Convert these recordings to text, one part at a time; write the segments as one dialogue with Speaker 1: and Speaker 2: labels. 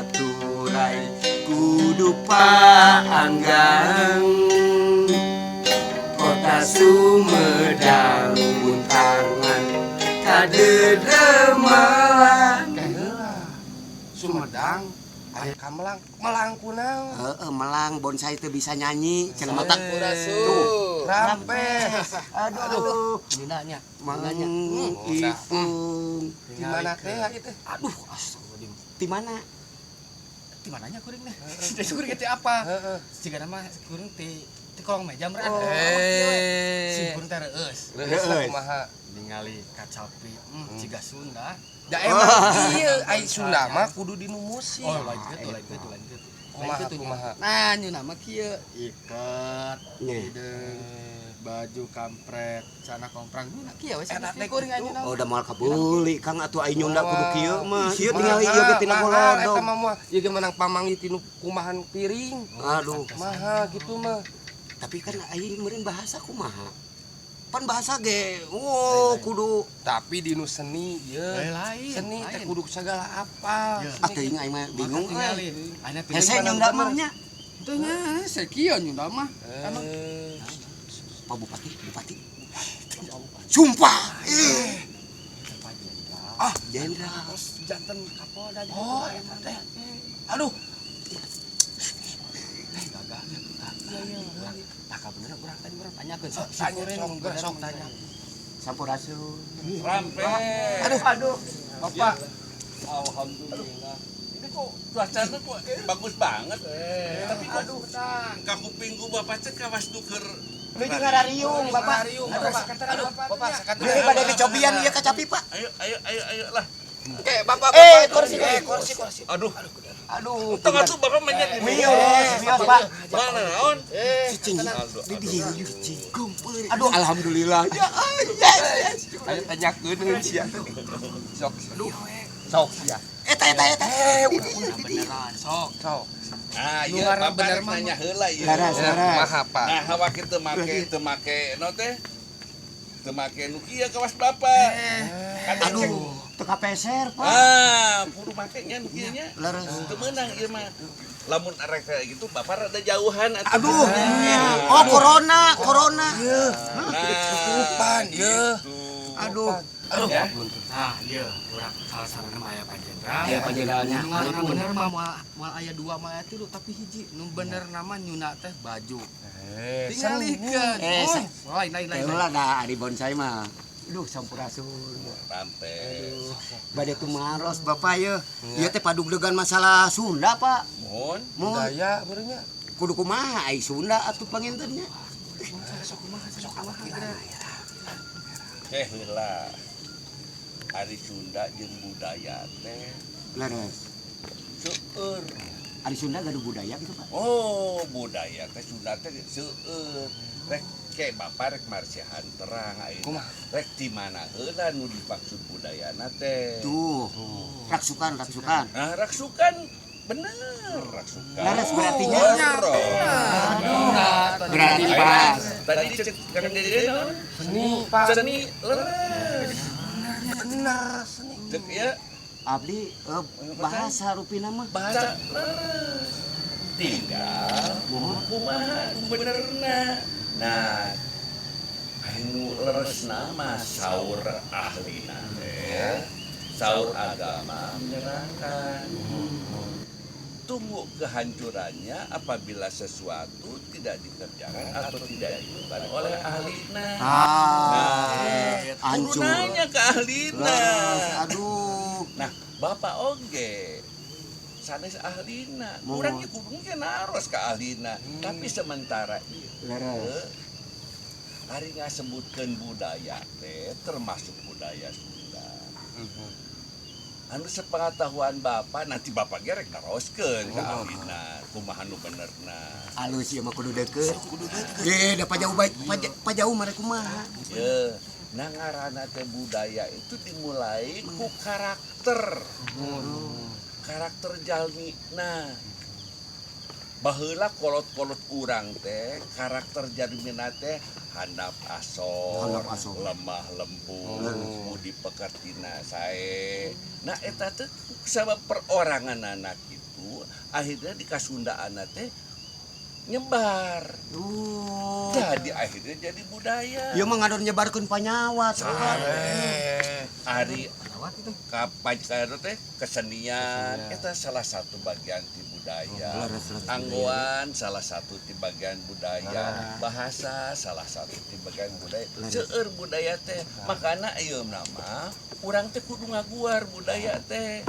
Speaker 1: Katurai kudu paanggang. Kota Sumedang Muntangan kadedemalan.
Speaker 2: Heula. Sumedang aya kamelang, melang kunaon?
Speaker 1: Heeh, melang bonsai teu bisa nyanyi cenah matak.
Speaker 2: Tuh, rampes.
Speaker 1: Aduh.
Speaker 3: Nyundanya.
Speaker 1: Mang Ipung.
Speaker 2: Di mana teh itu?
Speaker 3: Aduh, astagfirullahaladzim.
Speaker 1: Di mana?
Speaker 3: Di mananya kuring nih? Jadi kuring teh apa?
Speaker 2: Heeh.
Speaker 3: Jika nama kuring ti ti kolong meja meureun.
Speaker 2: Oh.
Speaker 3: Si kuring teh reueus.
Speaker 2: Reueus
Speaker 1: Reueus.
Speaker 2: kumaha?
Speaker 3: Ningali kacapi, jiga Sunda.
Speaker 2: Da emang ieu ai Sunda mah kudu dinu musik.
Speaker 3: Oh, lain gitu, lain gitu, lain gitu. Lain
Speaker 2: Kumaha
Speaker 3: gitu.
Speaker 2: kumaha?
Speaker 3: Nah, nyuna mah kieu iket,
Speaker 1: Nya.
Speaker 3: hideung, baju kampret, celana komprang. Nyuna kieu we
Speaker 2: Eta teh
Speaker 3: kuring
Speaker 2: kitu.
Speaker 3: anjeunna.
Speaker 1: Oh, udah moal kabeuli Kang atuh ai nyunda kudu kieu mah. Ieu
Speaker 2: Mahal,
Speaker 1: tingali ieu ge tina
Speaker 2: mahal,
Speaker 1: golodog.
Speaker 2: Eta mah moal ieu ge menang pamanggih tinu kumahan piring.
Speaker 1: Aduh,
Speaker 2: Mahal gitu mah.
Speaker 1: Tapi kan ai meureun bahasa kumaha? Pan bahasa ge, oh kudu
Speaker 2: Tapi dinu seni ieu.
Speaker 3: Lain,
Speaker 2: Seni teh
Speaker 3: lain.
Speaker 2: Kudu segala apa.
Speaker 3: Iya.
Speaker 1: Ah, teuing aing mah bingung
Speaker 3: Tingali.
Speaker 1: euy.
Speaker 3: Ayeuna
Speaker 1: Hese nyunda mah nya.
Speaker 3: Teu nya, sakieu nyunda mah. Emang
Speaker 2: Eh,
Speaker 1: Pak Bupati, Bupati. Sumpah. Ih.
Speaker 2: Ah,
Speaker 1: jenderal.
Speaker 3: Terus janten Kapolda.
Speaker 2: Oh, eta teh. Aduh,
Speaker 3: Gagah. Iya iya. Tah bener urang tadi urang tanyakeun sok.
Speaker 2: Tanya sok, geura sok tanya.
Speaker 1: Sampurasun.
Speaker 4: Rampe.
Speaker 1: Aduh, aduh.
Speaker 2: Bapak,
Speaker 4: Alhamdulillah. Ini kok cuacanya kok bagus banget. Tapi kok
Speaker 2: aduh,
Speaker 4: kakuping ku bapak teh kawas nuker.
Speaker 1: Nuju ngarariung, Bapak.
Speaker 2: Aduh, aduh, Bapak, sakatena.
Speaker 1: Ini pada dicobian ieu kacapi, Pak.
Speaker 4: Ayo, ayo, ayo, ayo lah.
Speaker 2: Oke, Bapak,
Speaker 1: Eh,
Speaker 2: Bapak.
Speaker 1: Kursi,
Speaker 2: Eh, kursi, kursi.
Speaker 4: Aduh,
Speaker 1: Aduh,
Speaker 4: tengah tuh bapak menyet.
Speaker 1: Mios, mios, Pak.
Speaker 4: Mana naon?
Speaker 2: Eh,
Speaker 1: Cicing,
Speaker 4: Aduh,
Speaker 1: di
Speaker 4: aduh.
Speaker 1: dieu cicing. Aduh, alhamdulillah. Ya, yes, yes.
Speaker 2: Ayo tanyakeun heun sia. Sok, aduh. Sok sia.
Speaker 1: Eta, eta, eta.
Speaker 2: Eh, udah
Speaker 3: Beneran sok.
Speaker 2: Sok.
Speaker 4: Ah,
Speaker 3: Nu
Speaker 4: iya,
Speaker 3: ngaran
Speaker 4: bapak
Speaker 3: bener
Speaker 4: rek
Speaker 3: mah.
Speaker 4: Nanya heula ieu.
Speaker 1: Laras, laras.
Speaker 2: Kumaha, Pak?
Speaker 4: Nah, hawa kieu teu make no teh. Teu make nu kieu kawas bapak. Kan
Speaker 1: Aduh, teu kapeser, Pak.
Speaker 4: Ah, kudu make nya nu kieu nya.
Speaker 1: Leres.
Speaker 4: Teu meunang ieu mah. Lamun arek kayak gitu bapak rada jauhan atuh.
Speaker 1: Aduh. Oh, corona, corona.
Speaker 4: Nah,
Speaker 2: Ketutupan, ye.
Speaker 4: gitu.
Speaker 1: Aduh.
Speaker 2: Aduh,
Speaker 4: Ya.
Speaker 3: Nah, ieu urang salah sarana mah aya Pak Jenderal.
Speaker 1: Aya Pak Jenderalnya.
Speaker 3: Nu ngaranna bener mah moal moal aya dua mah aya tilu tapi hiji nu bener nama nyuna teh baju.
Speaker 2: Eh,
Speaker 3: Tingalikeun.
Speaker 1: Eh,
Speaker 3: Oh, lain lain lain.
Speaker 1: Heula da ari bonsai mah. Aduh, sampurasun.
Speaker 4: Rampe.
Speaker 1: Bade tumaros Bapak ye. Ieu teh padugdegan masalah Sunda, Pak.
Speaker 4: Mohon.
Speaker 1: Mun
Speaker 2: Budaya beurnya.
Speaker 1: Kudu kumaha ai Sunda atuh pangintennya.
Speaker 3: Sok kumaha sok kumaha geura.
Speaker 4: Eh heula. Ari Sunda jeung budaya teh
Speaker 1: Leres.
Speaker 4: seueur.
Speaker 1: Ari Sunda gaduh budaya gitu, Pak?
Speaker 4: Oh, budaya teh Sunda teh seueur. Rek ke bapak rek marsihan terang ayeuna.
Speaker 2: Kumaha?
Speaker 4: Rek di mana heula nu dimaksud budayana teh?
Speaker 1: Tuh. Raksukan, raksukan.
Speaker 4: Nah, raksukan bener raksukan.
Speaker 1: Leres berarti nya.
Speaker 4: Leres.
Speaker 1: Berarti pas.
Speaker 4: Tadi cek Kang Dede naon?
Speaker 2: Seni, Pak.
Speaker 4: Seni leres.
Speaker 2: Bener, seni.
Speaker 4: Cek ya
Speaker 1: Abdi bahasa rupina mah.
Speaker 4: Bahasa leres. Tinggal kumaha benerna. Nah, anu leresna mah saur ahlina teh, saur agama menerangkan tunggu kehancurannya apabila sesuatu tidak dikerjakan atau tidak dilakukan oleh ahlina.
Speaker 1: Ah,
Speaker 4: Nah, kudu
Speaker 1: hancur.
Speaker 4: nanya ke ahlina.
Speaker 1: Leres, aduh.
Speaker 4: Nah, bapak oge sanes ahlina.
Speaker 1: Mohon.
Speaker 4: Urang ge kudu ge naros ka ahlina. Tapi sementara ieu
Speaker 1: Leres.
Speaker 4: ari ngasebutkeun budaya teh termasuk budaya Sunda. Anu sepengetahuan bapak nanti bapak ge rek naroskeun ka ahlina kumaha nu benerna.
Speaker 1: Alus ieu mah kudu deukeut. Eh, da pajauh baik, pajauh mah rek kumaha.
Speaker 4: Ye, nah ngaranna teh budaya itu dimulai ku karakter. Karakter jalmi. Nah, baheula kolot-kolot urang teh karakter jalmina teh handap asor,
Speaker 1: Handap asor.
Speaker 4: Lemah lembut, budi pekertina sae. Nah, eta teh sabab perorangan anak itu Akhirnya di Kasundaan teh nyebar.
Speaker 1: Oh.
Speaker 4: Jadi akhirnya jadi budaya.
Speaker 1: Ieu mah ngadon nyebarkeun panyawat.
Speaker 4: Ari kapan teh kesenian eta salah satu bagian ti budaya.
Speaker 1: Leres, leres.
Speaker 4: Anggoan salah satu ti bagian budaya, bahasa salah satu ti bagian budaya. Seueur budaya teh, makana ieu nama urang teh kudu ngaguar budaya teh.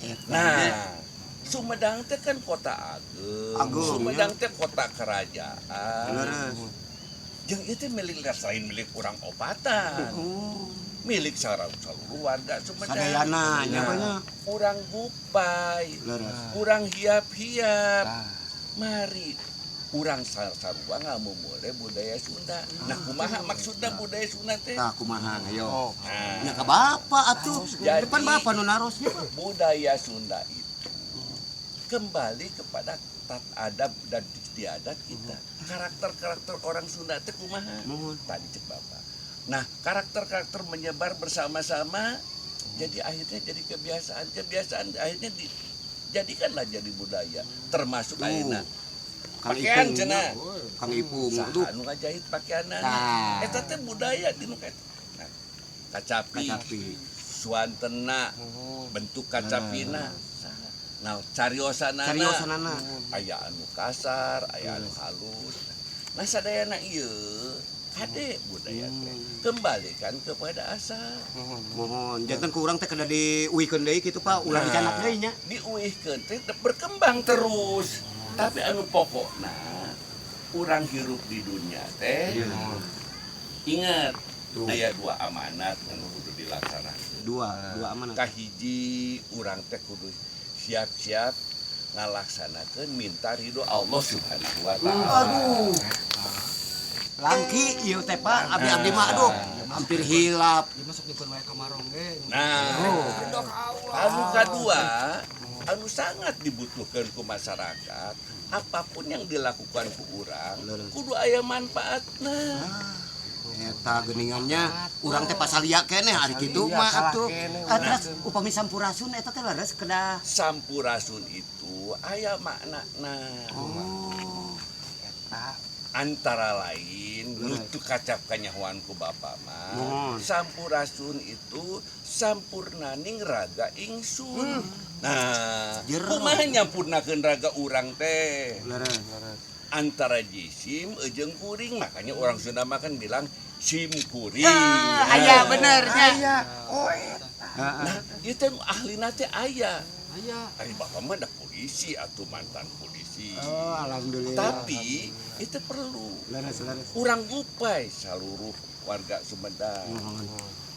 Speaker 1: Eta.
Speaker 4: Nah, Sumedang teh kan kota ageung.
Speaker 1: Ageung,
Speaker 4: Sumedang teh kota kerajaan.
Speaker 1: Leres.
Speaker 4: Jeung ieu teh milik lain milik urang opatan.
Speaker 1: Oh.
Speaker 4: Milik sareng seluruh warga Sumedang.
Speaker 1: Sadayana nya
Speaker 4: Nah,
Speaker 1: banyak.
Speaker 4: urang gupai,
Speaker 1: Leres.
Speaker 4: urang hiap-hiap. Mari urang sarua ngamumule budaya Sunda. Nah, kumaha maksudna budaya Sunda teh?
Speaker 1: Tah kumaha ayo.
Speaker 4: Nah,
Speaker 1: Nya ka bapak atuh.
Speaker 4: Jadi-
Speaker 1: Depan bapak nu narosnya, Pak.
Speaker 4: budaya Sunda itu kembali kepada tat adab dan istiadat kita. Karakter-karakter orang Sunda teh kumaha?
Speaker 1: Mohon.
Speaker 4: Tadi cek Bapak. Nah, karakter-karakter menyebar bersama-sama jadi akhirnya jadi kebiasaan. Kebiasaan akhirnya dijadikanlah jadi budaya. Termasuk
Speaker 1: Tuh.
Speaker 4: ayeuna
Speaker 1: Kang
Speaker 4: pakaian
Speaker 1: Ipung.
Speaker 4: cenah.
Speaker 1: Kang Ipung. Aduh.
Speaker 4: Saha nu ngajahit pakaianana?
Speaker 1: Tah.
Speaker 4: Eta teh budaya di nu eta. Nah, kacapi,
Speaker 1: Kacapi.
Speaker 4: suantena, bentuk kacapina. Saha? Nah, cariosanana.
Speaker 1: Cariosanana.
Speaker 4: Aya anu kasar, aya anu halus. Nah, sadayana ieu kade budaya teh. Kembalikan kepada asal.
Speaker 1: Mohon janten ku urang teh kedah diuihkeun deui kitu Pak, ulah
Speaker 4: Nah,
Speaker 1: dicanak deui nya.
Speaker 4: Diuihkeun teh berkembang terus. Tapi anu pokokna urang hirup di dunia teh ingat
Speaker 1: Tuh.
Speaker 4: aya dua amanat anu kudu dilaksanakeun.
Speaker 1: Dua, dua amanat.
Speaker 4: Kahiji urang teh kudu siap-siap ngalaksanakeun minta ridho Allah Subhanahu wa taala.
Speaker 1: Aduh. Langki ieu teh Pak, abdi-abdi mah aduh, hampir hilap.
Speaker 3: Ieu masuk di wae ka marong ge.
Speaker 4: Nah,
Speaker 1: Oh.
Speaker 4: anu kadua anu sangat dibutuhkan ku masyarakat, apapun yang dilakukan ku urang kudu aya manfaatna.
Speaker 1: Eta geuningannya urang teh pasalia keneh ari kitu mah atuh. Ah, terus upami sampurasun eta teh leres kedah.
Speaker 4: Sampurasun itu aya maknana.
Speaker 1: Oh.
Speaker 4: Antara lain nutu kacap kanyahoan ku bapak mah.
Speaker 1: Mohon.
Speaker 4: Sampurasun itu sampurnaning raga ingsun. Nah,
Speaker 1: Jero.
Speaker 4: kumaha nyampurnakeun raga urang teh?
Speaker 1: Leres.
Speaker 4: Antara jisim jeung kuring, makanya orang Sunda mah kan bilang sim kuring.
Speaker 1: Aya bener nya.
Speaker 4: Nah, ieu teh nu ahlina teh aya.
Speaker 3: Aya.
Speaker 4: Ari bapak mah da polisi atau mantan polisi.
Speaker 1: Oh, alhamdulillah.
Speaker 4: Tapi itu perlu
Speaker 1: Leres, leres.
Speaker 4: urang gupai seluruh warga Sumedang.
Speaker 1: Mohon.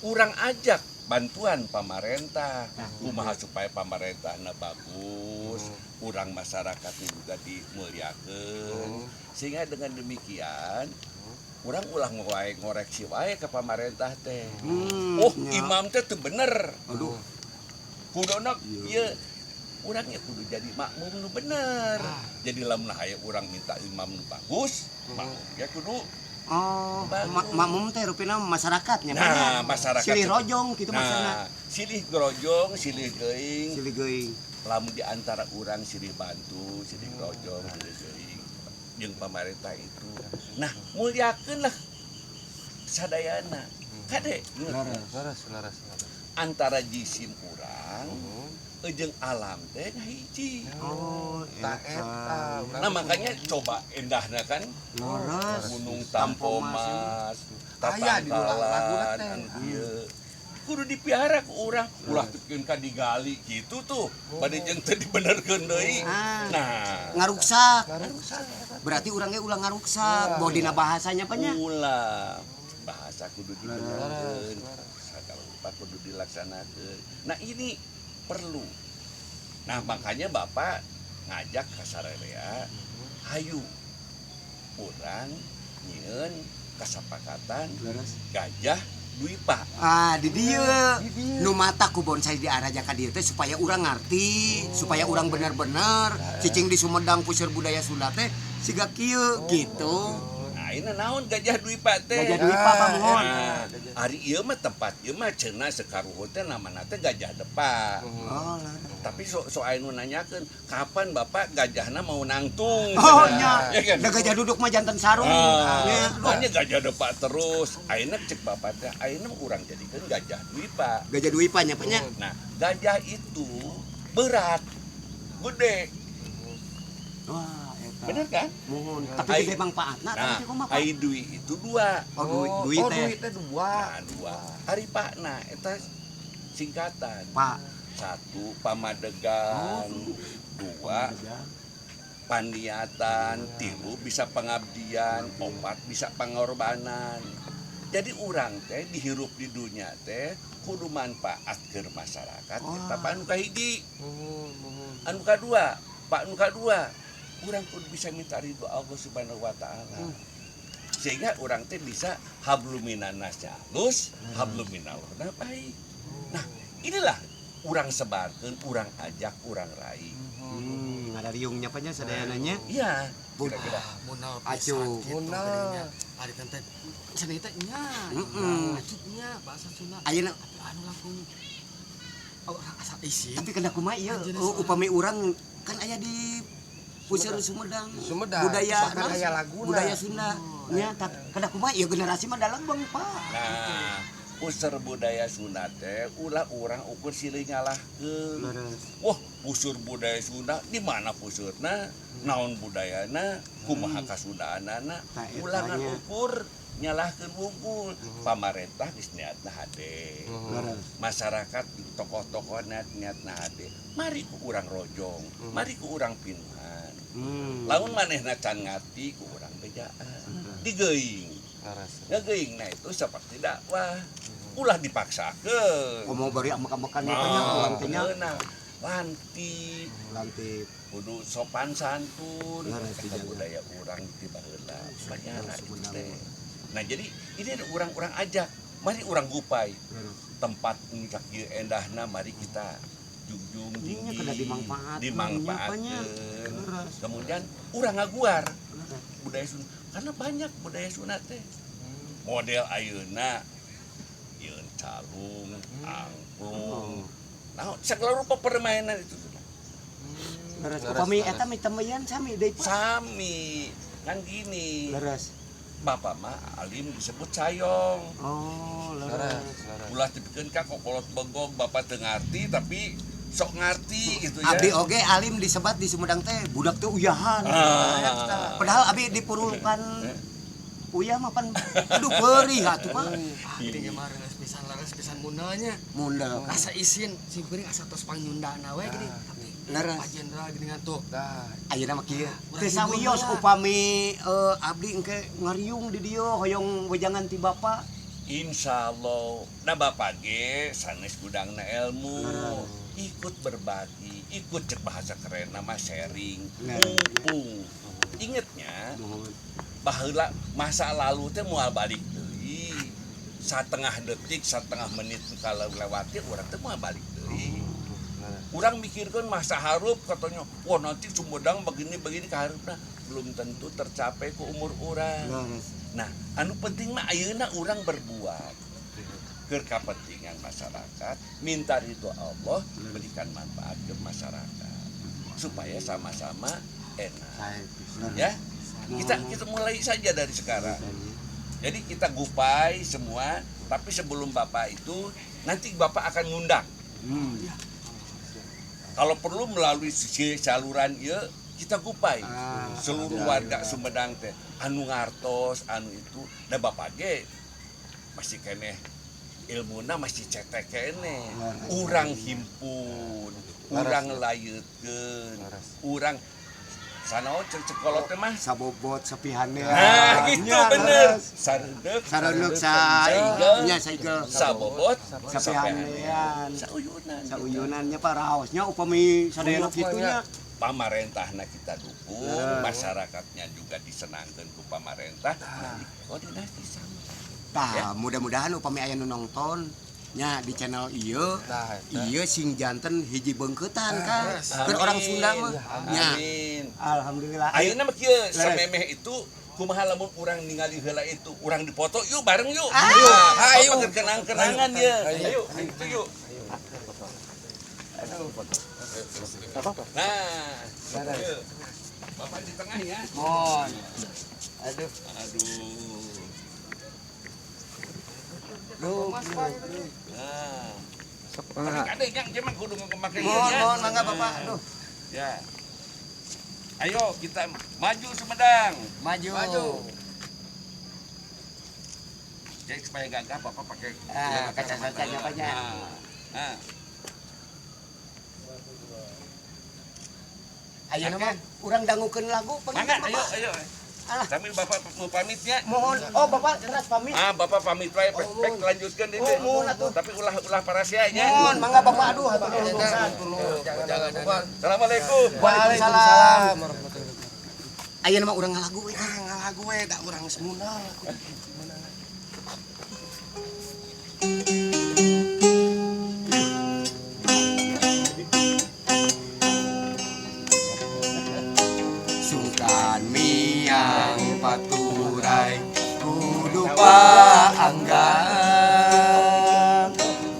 Speaker 4: Urang ajak bantuan pamarentah, kumaha supaya pamarentahna bagus, urang masyarakatnya juga dimuliakeun. Sehingga dengan demikian urang ulah wae ngoreksi wae ke pamarentah teh. Oh,
Speaker 1: nya.
Speaker 4: imam teh teu bener.
Speaker 1: Aduh.
Speaker 4: Kuduna ieu urang ya kudu jadi makmum nu bener. Jadi lamun aya urang minta imam nu bagus, makmum ya kudu.
Speaker 1: Oh,
Speaker 4: Bagus.
Speaker 1: makmum teh rupina masyarakatnya.
Speaker 4: Nah, masyarakat.
Speaker 1: Silih rojong gitu maksudna.
Speaker 4: Nah, silih grojong, silih geuing.
Speaker 1: Silih geuing.
Speaker 4: Lamun di antara urang silih bantu, silih grojong, silih geuing jeung pamarentah itu. Nah, muliakeun lah sadayana. Kade
Speaker 1: Leres.
Speaker 2: Leres, leres, leres.
Speaker 4: antara jisim urang jeung alam teh hiji.
Speaker 1: Oh,
Speaker 2: Ta eta.
Speaker 4: Nah, makanya coba endahna kan
Speaker 1: Leres.
Speaker 4: Gunung Tampomas,
Speaker 2: Aya di laguna
Speaker 4: Tatangkalan,
Speaker 2: teh.
Speaker 4: anu ieu. Kudu dipiara ku urang, ulah tepikeun ka digali gitu tuh. Bade jeung teu dibenerkeun deui.
Speaker 1: Ah.
Speaker 4: Nah,
Speaker 1: Ngaruksak. Berarti urangnya ulah ngaruksak. Bahwa dina bahasanya apa nya?
Speaker 4: ulah bahasa kudu dibenerkeun, segala rupa kudu dilaksanakeun. Nah, ini perlu. Nah, makanya Bapak ngajak ka sararea, hayu urang nyieun kasepakatan
Speaker 1: Leres.
Speaker 4: Gajah Dwipa.
Speaker 1: Ah, di dieu. Nu mata ku bonsai di araja ka dieu teh supaya urang ngarti, supaya urang bener-bener cicing di Sumedang puseur budaya Sunda teh siga kieu gitu.
Speaker 4: Nah, ayeuna naon Gajah Dwipa teh?
Speaker 1: Gajah Dwipa, Pak, muhun.
Speaker 4: Nah, ari ieu mah tempat ieu mah cenah sekaruhut teh namana teh Gajah Depa.
Speaker 1: Oh, leres.
Speaker 4: Tapi so aya nu nanyakeun, kapan Bapak gajahna mau nangtung?
Speaker 1: Oh nya.
Speaker 4: Ya kan?
Speaker 1: Da gajah duduk mah janten sarung.
Speaker 4: Ah,
Speaker 1: Ya,
Speaker 4: makanya Gajah Depa terus. Ayeuna cek Bapak teh, ayeuna urang jadikeun Gajah Dwipa.
Speaker 1: Gajah Dwipa nya, Pak, nya.
Speaker 4: Nah, gajah itu berat, gede,
Speaker 1: Wah, eta.
Speaker 4: bener kan?
Speaker 1: Muhun. Tapi gede mangfaatna
Speaker 4: Nah,
Speaker 1: tapi kumaha, Pak?
Speaker 4: ai dwi itu dua.
Speaker 1: Oh, duit, duit
Speaker 2: oh,
Speaker 1: teh.
Speaker 2: duit teh dua.
Speaker 4: Nah, dua. Ari Pakna eta singkatan.
Speaker 1: Pak.
Speaker 4: Satu pamadegan, dua paniatan, tilu bisa pengabdian, opat bisa pengorbanan. Jadi urang teh dihirup di dunia teh kudu manfaat ke masyarakat. Eta Pak anu kahiji.
Speaker 2: Muhun, muhun.
Speaker 4: Anu kadua, Pak anu kadua, urang kudu bisa minta ridho Allah Subhanahu wa taala. Sehingga urang teh bisa hablum minannasnya halus, hablum minallah baik. Nah, inilah urang sebarkeun, urang ajak, urang raih.
Speaker 1: Ada riungnya, Pak, nya sadayana nya.
Speaker 4: Iya, kira-kira.
Speaker 3: Munal
Speaker 1: Acuh.
Speaker 3: pisan gitu
Speaker 2: Munal.
Speaker 3: geuning nya. Ari teh cenah teh nya. Acutnya bahasa Sunda.
Speaker 1: Ayeuna
Speaker 3: Tapi anu langkung oh, asa isin.
Speaker 1: Tapi kena kumaha ieu
Speaker 3: Anjeunna
Speaker 1: oh, upami urang kan aya di Puseur Sumedang.
Speaker 2: Sumedang.
Speaker 1: Budaya
Speaker 2: Bahkan aya laguna.
Speaker 1: Budaya Sunda. Nya tapi kena kumaha ieu generasi mah dalam bang, Pak.
Speaker 4: Nah, puseur budaya Sunda teh ulah urang ukur silih nyalahkeun.
Speaker 1: Leres.
Speaker 4: Wah, puseur budaya Sunda di mana puseurna? Naon budayana? Kumaha kasundaanana?
Speaker 1: Tah, eta
Speaker 4: Ulah ngan
Speaker 1: nya.
Speaker 4: ukur nyalahkeun wungkul. Pamarentah geus niatna hade.
Speaker 1: Leres.
Speaker 4: Masyarakat tokoh-tokoh niat-niatna hade. Mari ku urang rojong, mari ku urang pinuhan. Lamun manehna can ngarti ku urang bejaan. Digeuing.
Speaker 2: Leres.
Speaker 4: Ngegeuing nah itu seperti dakwah. Ulah dipaksakeun.
Speaker 1: Komo bari ambek-ambekan ieu nya urang teh nya.
Speaker 4: Nah, lantip,
Speaker 1: Lantip.
Speaker 4: Kudu sopan santun,
Speaker 1: Leres,
Speaker 4: eta
Speaker 1: dijaga.
Speaker 4: Budaya urang ti baheula banyana itu
Speaker 1: Sumedang.
Speaker 4: teh. Nah, jadi ini ada urang-urang ajak, mari urang gupai
Speaker 1: Leres.
Speaker 4: Tempat puncak ieu endahna, mari kita junjung
Speaker 1: Nya
Speaker 4: tinggi,
Speaker 1: kedah dimanfaatkeun,
Speaker 4: dimanfaatkeun.
Speaker 1: Leres.
Speaker 4: Kemudian urang ngaguar
Speaker 1: Leres.
Speaker 4: Budaya Sunda karena banyak budaya Sunda teh. Model ayeuna yeun calung, angklung. Nah, segala rupa permainan itu sudah.
Speaker 1: Leres. Upami eta mitembeyan sami deui, Pak.
Speaker 4: Sami kan gini.
Speaker 1: Leres.
Speaker 4: Bapak mah alim disebut sayong.
Speaker 1: Oh,
Speaker 2: Leres,
Speaker 1: leres.
Speaker 2: leres.
Speaker 4: Ulah dipikeun ka kokolot begog, bapak teu ngarti tapi sok ngarti gitu ya.
Speaker 1: Abdi oge alim disebat di Sumedang teh budak teh uyahan.
Speaker 4: Ah.
Speaker 1: Padahal abdi dipurulkan uyah mah pan aduh perih atuh, Pak.
Speaker 3: Ah, geuning mah leres pisan, leres pisan munalnya.
Speaker 1: Mundel.
Speaker 3: Asa isin sim kuring asa tos pangnyundana we geuning. Tapi
Speaker 1: Leres.
Speaker 3: Pak Jenderal geuningan tuh.
Speaker 2: Dah.
Speaker 1: Ayeuna mah kieu.
Speaker 3: Urang
Speaker 1: Teu sawios
Speaker 3: hibur lah.
Speaker 1: Upami abdi engke ngariung di dieu hoyong wejangan ti Bapak.
Speaker 4: Insya Allah, nah bapak ge sanes gudangna ilmu, ikut berbagi, ikut cek bahasa keren nama sharing,
Speaker 1: Nah.
Speaker 4: mumpung. Ingetnya,
Speaker 1: Muhun.
Speaker 4: baheula masa lalu teh moal balik deui. Satengah detik, setengah menit kalau lewati urang teh moal balik deui. Urang mikirkan masa hareup katanya, wah nanti Sumedang begini begini ke hareupna belum tentu tercapai ke umur urang.
Speaker 1: Leres.
Speaker 4: Nah, anu penting mah ayeuna urang berbuat ke kepentingan masyarakat, minta ridho Allah, berikan manfaat ke masyarakat supaya sama-sama enak.
Speaker 1: Leres.
Speaker 4: Ya, kita kita mulai saja dari sekarang. Jadi kita gupai semua, tapi sebelum Bapak itu nanti Bapak akan ngundang. Kalau perlu melalui saluran ieu kita gupai seluruh warga Sumedang teh anu ngartos anu itu da Bapak ge masih keneh ilmuna masih cetek keneh, urang himpun, urang layeutkeun, urang sanaon cek cek kolot teh mah.
Speaker 1: Sabobot sapihane.
Speaker 4: Nah, gitu
Speaker 1: Nya,
Speaker 4: bener.
Speaker 1: Leres.
Speaker 4: Sareudek
Speaker 1: Sareudek sa
Speaker 4: saigel,
Speaker 1: nya saigel.
Speaker 4: Sabobot
Speaker 1: sapihanean.
Speaker 4: Sauyunan.
Speaker 1: Sauyunannya, Pak, raosnya upami sadayana
Speaker 2: Uyuk
Speaker 1: kitu nya.
Speaker 2: mah.
Speaker 4: Pamarentahna kita dukung,
Speaker 1: Leres.
Speaker 4: Masyarakatnya juga disenangkan ku pamarentah, nanti koordinasi sama.
Speaker 1: Tah,
Speaker 4: Ya.
Speaker 1: mudah-mudahan upami aya nu nonton Nya di channel ieu
Speaker 2: Nah, eta.
Speaker 1: ieu sing janten hiji beungkeutan kan. Keur
Speaker 4: Amin.
Speaker 1: orang Sunda mah. Nya.
Speaker 4: Amin.
Speaker 1: Alhamdulillah.
Speaker 4: Ayeuna mah kieu samemeh itu kumaha lamun urang ningali heula itu urang dipoto yuk bareng yuk. Ayo.
Speaker 2: Ayo.
Speaker 4: Ayo kenang-kenangan ya. Ayo, itu yuk. Nah, yuk. Bapak di tengah ya.
Speaker 1: Mohon. Aduh.
Speaker 4: Aduh.
Speaker 1: Duh.
Speaker 4: Nah. Tapi kadang yang cuman kudu ngomong
Speaker 1: Mohon, mohon mangga Bapak. Aduh.
Speaker 4: Ya. Ayo kita maju Sumedang.
Speaker 1: Maju.
Speaker 3: Maju.
Speaker 4: Jadi supaya gagah Bapak pakai
Speaker 1: Ah, kacamata-nya banyak.
Speaker 4: Nah. Nah.
Speaker 1: Ayeuna mah urang dangukeun lagu
Speaker 4: Mangga,
Speaker 1: panggil
Speaker 4: ayo,
Speaker 1: Bapak.
Speaker 4: ayo.
Speaker 1: Alah.
Speaker 4: Sambil Bapak mau pamitnya.
Speaker 1: Mohon. Oh, Bapak keras pamit.
Speaker 4: Ah, Bapak pamit wae, pek,
Speaker 1: Oh,
Speaker 4: pek
Speaker 1: mohon.
Speaker 4: lanjutkeun
Speaker 1: Oh,
Speaker 4: itu.
Speaker 1: mohon atuh.
Speaker 4: Tapi ulah-ulah parasia nya.
Speaker 1: Mohon, mangga Bapak aduh hatur nuhun pisan.
Speaker 3: Jangan jangan.
Speaker 4: Assalamualaikum.
Speaker 1: Waalaikumsalam.
Speaker 2: Warahmatullahi wabarakatuh.
Speaker 1: Ayeuna mah urang ngalagu we.
Speaker 2: Ah, ngalagu we da urang geus munal aku.
Speaker 1: Sungkan miang paturai kudu paanggang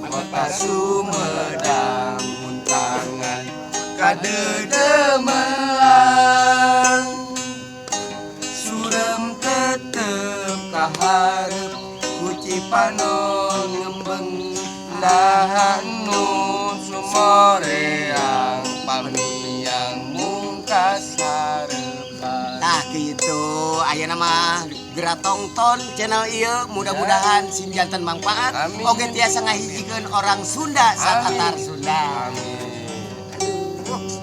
Speaker 1: kota Sumedang muntangan kadedemelang surem tetep kaharep ku Cipanon ngembeng nahan nun sumoreang pamiang mungkas harepan. Nah gitu, ayeuna mah geura tongton channel ieu mudah-mudahan sing janten mangpaat.
Speaker 2: Amin.
Speaker 1: Oge tiasa ngahijikeun orang Sunda sakatar Sunda.
Speaker 2: Amin.
Speaker 1: Aduh.